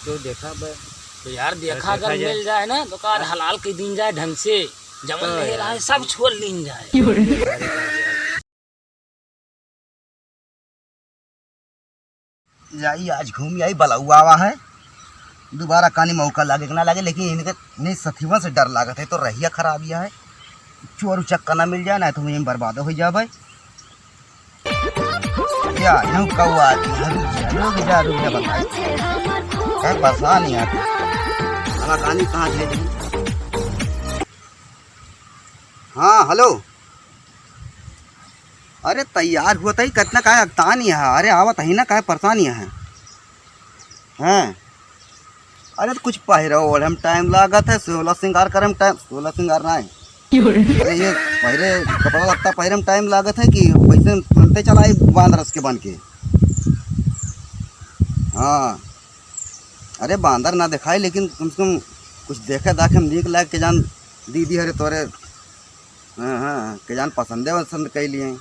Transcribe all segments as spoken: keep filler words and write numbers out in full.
तो देखा बे। तो यार, देखा, देखा अगर जाए। मिल जाए ना, तो का हलाल के दिन जाए ढंग से, जवन तो नहीं यार। रहा है, सब छोड़ लीन जाए। जाई, आज घूम आई, बलौआ आवा है, दोबारा कानी मौका लागे कि ना लागे, लेकिन इनके नहीं सथीवन से डर लागत है, तो रहिया खराब यह है, चोर उचक्का ना मिल जाए ना, तो हम बर्बाद हो जाबे। या, यूं कौआ आती है, रुक जा, रुक जा, रुक जा, बताई। है परेशान यार, हमारा कानी कहाँ भेजी? हाँ, हेलो। अरे तैयार हुआ तही, कितना काहे अगतान यहाँ? अरे आवत ही ना, काहे परेशान यहाँ? हैं? अरे तो कुछ पहिरे ओढ़े में टाइम लागत है, सोलह सिंगार करे में टाइम, सोलह सिंगार ना है। अरे ये पहिरे, कपड़ा लत्ता पहिरे में टाइम लागत है कि वैसे तुरंते चलाई बांदर के बन के। हाँ, अरे बांदर ना दिखाई, लेकिन कम से कम कुछ देखे दाखे में नीक लाग के जान दीदी, अरे तोरे हाँ, हाँ, के जान पसंदे वसंद कई लिए।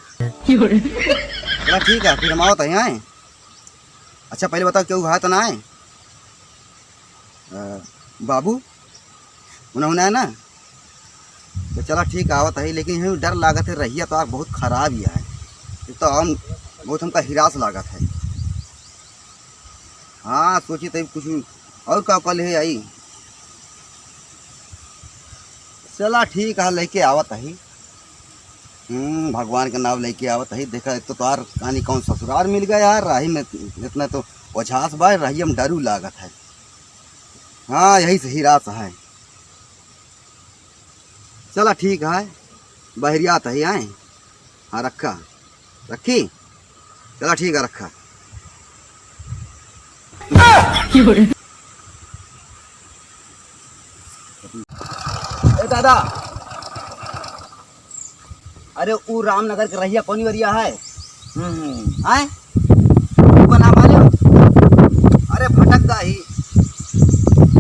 चला ठीक है, फिर हम आवत है, आए। अच्छा, पहले बताओ, केहू है तो ना है? अ, बाबू, उन्हें, उन्हें है ना? तो चला ठीक है, आवत है, लेकिन यही डर लागत है, रहिया तो आग बहुत खराब ही है। ये तो हम, बहुत हमका हिरास लागत है। हाँ, सोची तभी कुछ और का, का ले आई। चला ठीक है, लेके आवत ही। हम्म, भगवान के नाम लेके आवत ही। देखा, एक तो तोहार कानी कौन ससुरार मिल गया यार, राही में इतना तो ओझास बा, राही में डरू लागत है। हाँ, यही से हिरास है। चला ठीक है, बहरियात ही आए। हाँ, रखा, रखी। चला ठीक है, रखा। ए दादा, अरे ऊ रामनगर के रहिया कौनी वरिया है? हम्म, हम्म। आए? ऊ का नाम आले? अरे भटक दा ही। ए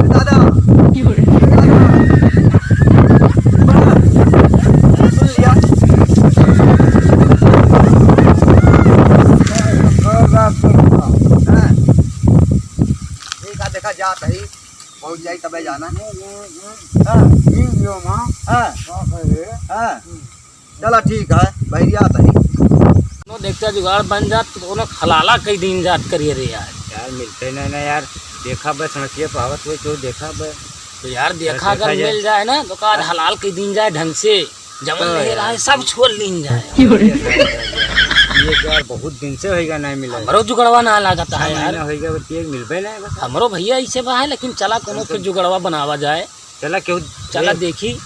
दादा। ए दादा। सुन लिया? हाँ। ठीक है, देखा जात ही। पहुँच जाई तबे जाना। हाँ। हाँ। हाँ। चला ठीक है, बहरिया तही। नो देखते जुगाड़ बन जात तो कोनो खलाला कई दिन जात करिए रे यार। यार मिलते नहीं ना यार, देखा बस समझिए पावत हुए क्यों देखा बस। तो यार देखा देखा अगर जाए। मिल जाए ना तो का आज हलाल कई दिन जाए ढंग से, जवन तो नहीं यार। रहा है सब छोड़ लीन जाए। ये यार बहुत दिन से होइगा नहीं मिला। हमरो जुगड़वा ना लागत है छह यार। महीना होइगा, बस ये मिलबे नहीं बस। हमरो भैया ऐसे बा है, लेकिन चला कोनो फिर जुगड़वा बनावा जाए। चला केहू चला ए, देखी।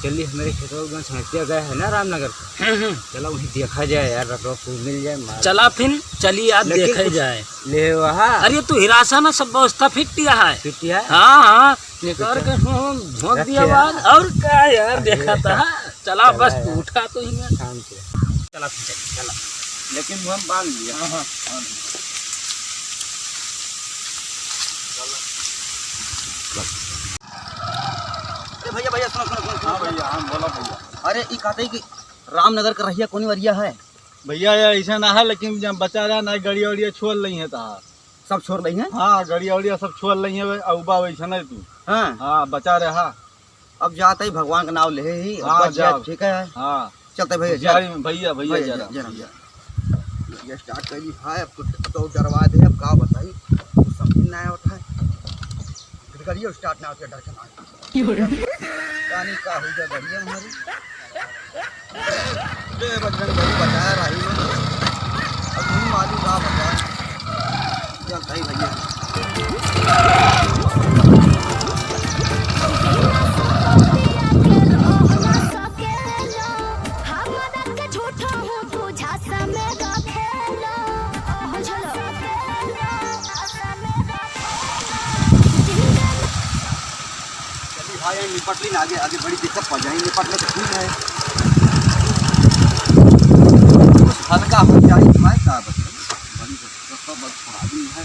चली हमरे खेतवा में समस्या गए है ना रामनगर। हम्म, हम्म। चला वहीं देखा जाए यार, रतवा फूल मिल जाए मार। चला फिर चली आज लेकिन देखे कुछ जाए। ले वहा। अरे तू हिरासा ना, सब व्यवस्था फिट किया है। फिट किया है? हाँ, हाँ। निकाल के हम झोंक रख दिया यार। बाद। और का यार अरे देखा था। यार। चला चला बस यार। तू उठा तो ही ना। शाम से। चला फिर चल, चला। लेकिन वो हम बांध लिया। हाँ, हाँ, बांध लिया। अरे भैया, भैया, सुनो, सुनो, सुनो, सुनो। हाँ भैया, हाँ, बोला भैया। अरे, ई कहते हैं कि रामनगर का रहिया कौनी वरिया है? भैया, ये ऐसा ना है, लेकिन जब बचा रहा ना, गड़िया वड़िया छोड़ लई है तो। सब छोड़ लई है? हाँ, गड़िया वड़िया सब छोड़ लई है, अउबा वैसा नहीं तू। हाँ। हाँ, बचा रहा। अब जात ही भगवान का नाम ले ही, अब हाँ, बच जाए, जाओ। ठीक है। हाँ। चलते भैया, भैया, चल। भैया, भैया, भैया, जरा। जरा, जरा। ये start कर दी, हाय, अब तो, अब तो डरवा दे, अब का बताई, कुछ समझ ना आवत है। फिर करिए start ना होते, डर के मारे। क्यों रे? जानी का हुई जा गाड़ी हमारी। जय बजरंग बली, बचाया राही में। अब तुम मालूम का बचा। चल, सही भैया। चलिए भाई, निपट ली ना, आगे, आगे बड़ी दिक्कत पड़ जाएगी, निपट में तो ठीक है। कुछ हल्का हो जाए, भाई, का बताएं, बड़ी दिक्कत, बड़ी खराबी है।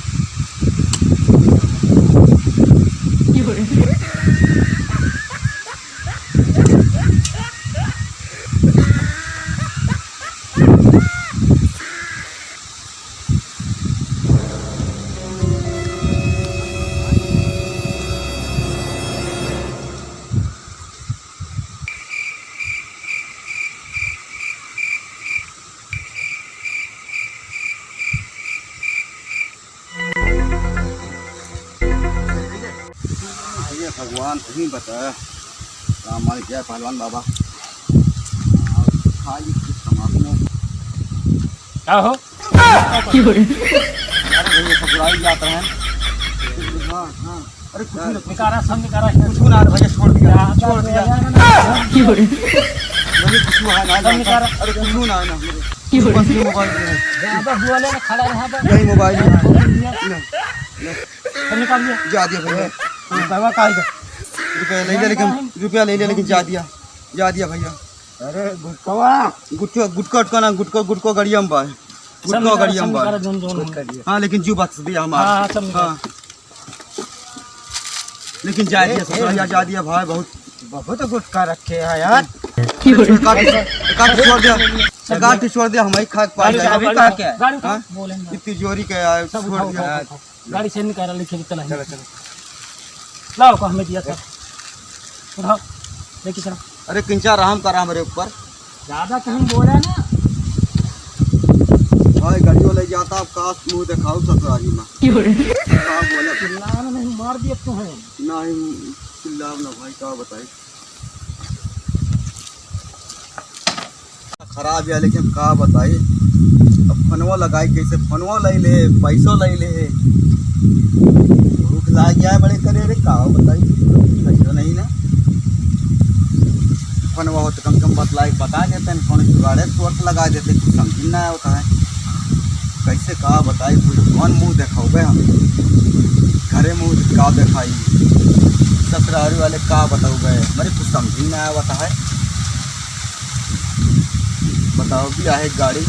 भगवान तू ही बता। राम मालिक जय पहलवान बाबा। हाँ, खाली कुछ तमाकू। का हो? अरे भैया, ससुराल जात रहे हैं। हाँ, हाँ। अरे कुछ ना, कुछ निकारा, सब निकारा। कुछ ना, अरे भैया, छोड़ दिया, हाँ, छोड़ दिया। भैया, कुछ ना, ना, सब ना, निकारा। अरे कुछ ना, ना, मेरे बस ये मोबाइल है। यहाँ पर हुआ ले, खड़ा रहा था। यही मोबाइल है। ले, ले। सब निकाल दिया। जा दिया भैया। रुपया वहाँ का है? रुपया ले लिया, लेकिन रुपया ले लिया, लेकिन जा दिया, जा दिया भैया। अरे गुटकवा। गुटको, गुटको अटको ना, गुटको, गुटको गड़िया में बा। सब गुटको निकाल, गड़िया सब में बा। निकाल, जोन, जोन है। हाँ, लेकिन जू बख्श दिया हमारा। हाँ, हाँ, सब निकाल। हाँ। लेकिन जा ए, दिया ए, ससुराल, जा दिया भाई, बहुत। बहुत गुटका रखे हैं यार। एक आध, एक आध छोड़ दिया, एक आध छोड़ दिया, हम ही खा के पास गाड़ी जाए। उठाओ, गाड़ी उठाओ, गाड़ी उठाओ, हाँ? बोलेंगे। इतनी जोरी का यार, सब छोड़ उठाओ, दिया। उठाओ, उठाओ। गाड़ी से निकाल, लेके चला। चलो, चलो। लाओ, को हमें दिया था। उठाओ, लेके चलो। अरे, किंचा राम का राम रे ऊपर। ज्यादा तो हम बोला ना। भाई, गाड़ियों ले जाता, अब का मुंह दिखाओ ससुराली में। क्यों रे? का बोला? चिल्लाना नहीं, मार दिया तुम्हें। नहीं, चिल्लाओ ना भाई, का बताई। खराब है, लेकिन का बताई, अब फोनवा लगाई कैसे, फोनवा ले ले, पैसो ले ले, भूख लाग गया है बड़े करे रे, का बताई, पैसो नहीं ना, फोनवा हो तो कम से कम बतलाई, बता देते हैं, कौन जुगाड़े तुरंत लगा देते, कुछ समझ में ना आवत है, कैसे का बताई, कुछ कौन मुंह देखाओगे हम, घरे मुंह का देखाई, ससुरारी वाले का बताओगे, मेरे कुछ समझ में ना आवत है। बताओ भी आहे गाड़ी।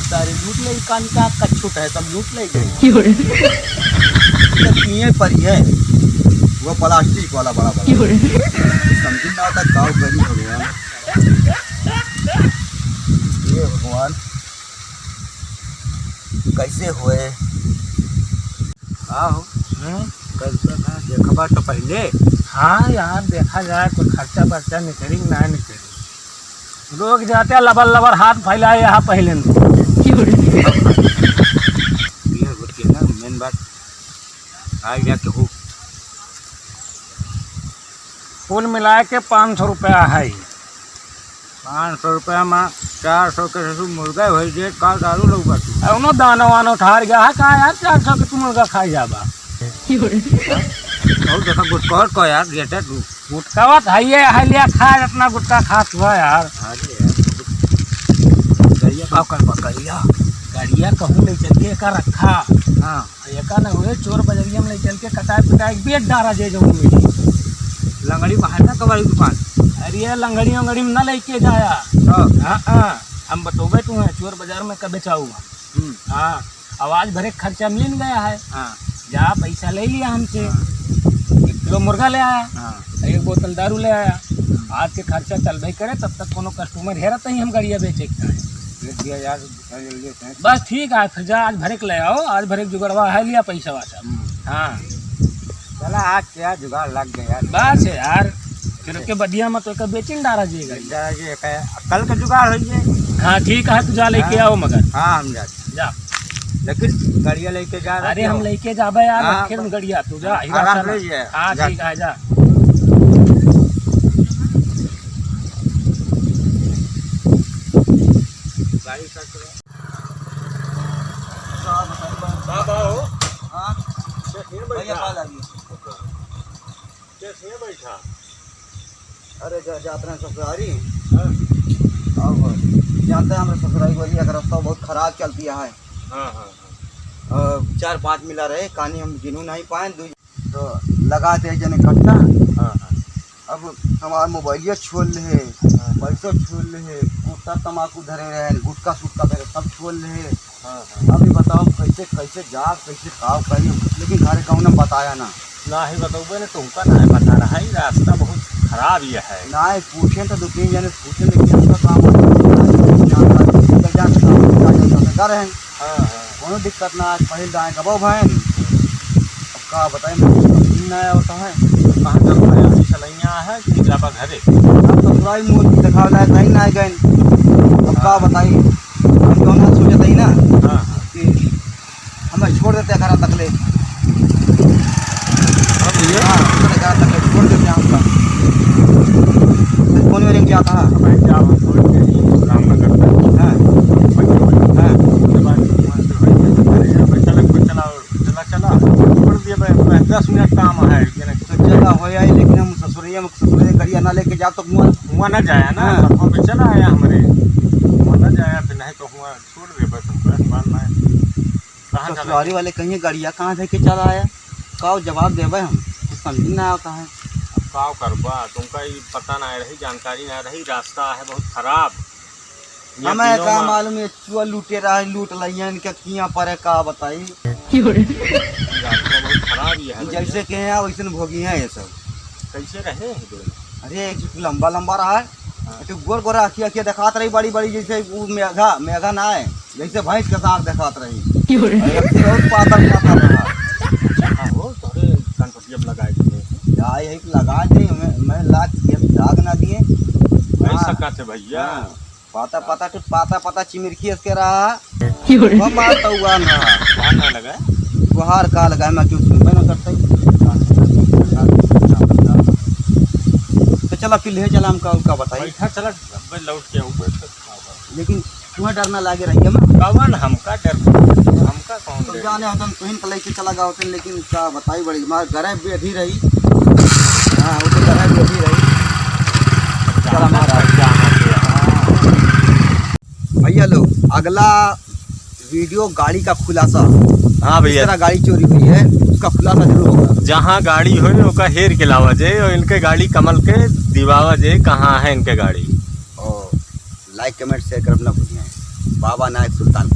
सारे लूट ले, कान का कच्छुट है, सब लूट ले गए। क्यों रे? सब पिए पर ही है, वो प्लास्टिक वाला बड़ा बड़ा। क्यों रे? समझ ना आता, गाँव गरीब भगवान, ये भगवान। कैसे होए? का हो? हम्म? कैसे का? देखबा तो पहिले। हाँ यार, देखा जाए, कोई खर्चा बर्चा निकली कि ना निकली। लोग जाते हैं लबर लबर हाथ फैलाए यहाँ पहले न। ये होती है ना मेन बात। आ गया केहू। कुल मिलाए के पाँच सौ रुपया है। पाँच सौ रुपया में चार सौ के ससुर मुर्गा होइ जे, का दारू लउका तू? अउनो दानो वानो ठार गया है का यार, चार सौ के तू मुर्गा खाई जाबा? और देखा गुटखा और का यार, गेटे तू। गुटखावा तो है ये, है लिया खा, इतना गुटखा खात हुआ यार। अरे यार, गड़िया का कर पकड़िया? गड़िया कहूँ ले चल के का रखा। हाँ। एका न होए, चोर बजरिया में ले चल के कटाए पिटाए के बेच डारा जे जौन मिली। लंगड़ी बाहर ना कबाड़ी दुकान। अरे ये लंगड़ी उंगड़ी में ना लेके जाया। हाँ। हाँ, हाँ। हम बतौबे तू है, चोर बाजार में कबे चाहूँगा। हम्म। हाँ। अब आज भरे खर्चा मिल गया है। हाँ। जा पैसा ले लिया हमसे। हाँ। एक किलो मुर्गा ले आया। हाँ। एक बोतल दारू ले आया। हम्म। आज के खर्चा चलबे करे, तब तक कोनो कस्टमर हेरत ही हम गड़िया बेचे के चाहे। बेच दिया यार। बस ठीक है, फिर जा, आज भरे के ले आओ, आज भरे के जुगड़वा है, लिया पैसा वासा। हम्म। हाँ। चला, आज क्या जुगाड़ लग गया। बस यार, फिर के बदिया में तो एक बेचिन डारा जी गई। डारा जी एक है, कल का जुगाड़ हो जाए। हाँ, ठीक है, तू जा लेके हाँ। आओ मगर। हाँ, हम जाते। जा। लेकिन गड़िया लेके जा रहे अरे, हम हो। लेके जाबे यार, हाँ, रखे हम गड़िया, तू जा, हाँ, ही आराम बात से है। ले जाए। हाँ, जा। ठीक है, जा। गाड़ी का का बा हो? हाँ। भैया, कॉल आ गई। कैसे है बैठा? अरे, जा-, जात रहे ससुरारी। हाँ। अब जानते हैं, हमारे ससुरारी वाली का रास्ता बहुत खराब चलती है। हाँ, हाँ, हाँ। अ, चार पाँच मिला रहे, कहानी हम गिनू नहीं पाए, दू तो लगा दे जने कट्टा। हाँ, हाँ। अब हमार मोबाइलिया छोड़ ले है, हाँ। पैसा छोड़ ले है, गुटखा तमाकू धरे रहे, गुटखा सुटखा धरे, सब छोड़ ले है। हाँ, हाँ। अभी बताओ कैसे, कैसे जाब, कैसे काव करी, लेकिन घरे कहूँ ना बताया ना। ना ही बतौबे ने, तुमका ना ही बता रहा है, रास्ता बहुत खराब ये है। ना ही पूछे तो दो तीन जने पूछे, लेकिन हमका काम है, जान पाए, तो जान पाए, जान पाए, घर है। हाँ, हाँ। कोनो दिक्कत ना, आज पहिल दाएँ कबो भएन। अब का बताई, मुझे समझ में ना आवत है। कहाँ जाबा है? अभी चलैया है कि जाबा घरे? अब ससुराल मुँह दिखावे लायक नहीं ना गए। अब का बताई, हम दोनों सोचत ही ना हाँ, हाँ। कि हमें छोड़ देते घरा तक ले। अब ये हाँ। कौन वाले क्या था? अब क्या हो, छोड़ के ही काम ना करता। हाँ। वही, वही। हाँ। उसके बाद वहाँ से वही, अरे, अब चला, चला, चला, चला। छोड़ दिया भाई, अपना दस मिनट काम है, ये नहीं। तो चला हो जाए, लेकिन हम ससुरिया में, ससुरिया गाड़िया ना लेके जाओ तो मुँह हुआ ना जाया ना, हाँ। अब चला आया हमरे। हुआ ना जाया, फिर नहीं तो हुआ छोड़ दे, बस हम बस मान में। कहाँ चला ससुरारी गया? वाले कहिए, "गाड़िया कहाँ से के चला आया?" का जवाब देबे हम? कुछ समझ में ना आवत है। अब का करबा? तुमका ई पता ना रही, जानकारी ना रही, रास्ता है बहुत खराब। ये हमें दिनों का में मालूम, ये चुआ लूटे रहे, लूट लइया, इनके किया परे का बताई। रास्ता बहुत खराब ये है भैया। जैसे के हैं, वैसे न भोगी हैं ये सब। कैसे रहे हैं दोनों? अरे, एक लंबा लंबा रहा है, हाँ। एक गोर गोर अखिया, अखिया देखात रही बड़ी बड़ी, जैसे वो मेघा, मेघा ना है, जैसे भैंस के साथ देखात रही। क्यों रे? अरे, अखिया बहुत पातर पातर रहा। हाँ हो, तोरे कनपटिया पे लगाए थे। या, यही पे लगाए थे, मैं, मैं लाग के दाग ना दिए। भाई हाँ। सका थे भैया। हाँ। पाता, पाता, तो पाता, पाता चिमिरखी इसके रहा। क्यों रे? वो मार तो हुआ ना। वहाँ ना लगा। गुहार का लगा, मैं क्यों सुनबे ना करता ही। तो चला, फिर ले चला, हमका, उनका बताई। बैठा चला, अब लौट के ऊपर। लेकिन तुम्हें डर ना लागे रही है ना? कवन हमका डर? हमका कौन तो डर? जाने होतन, तुहिन के लेके चला गया होतन, लेकिन का बताई, बड़ी मार गरे बेधी रही। हाँ, वो तो गरे बेधी रही। चला मारा। जाना क्या? हाँ। भैया लोग, अगला वीडियो गाड़ी का खुलासा। हाँ भैया। किस तरह गाड़ी चोरी हुई है, उसका खुलासा जरूर होगा। जहाँ गाड़ी होई, ओका हेर के लावा जाए और इनके गाड़ी कमल के दिवावा जाए, कहाँ है इनके गाड़ी। और like, comment, share करब ना भूलिए। बाबा नायक सुल्तान।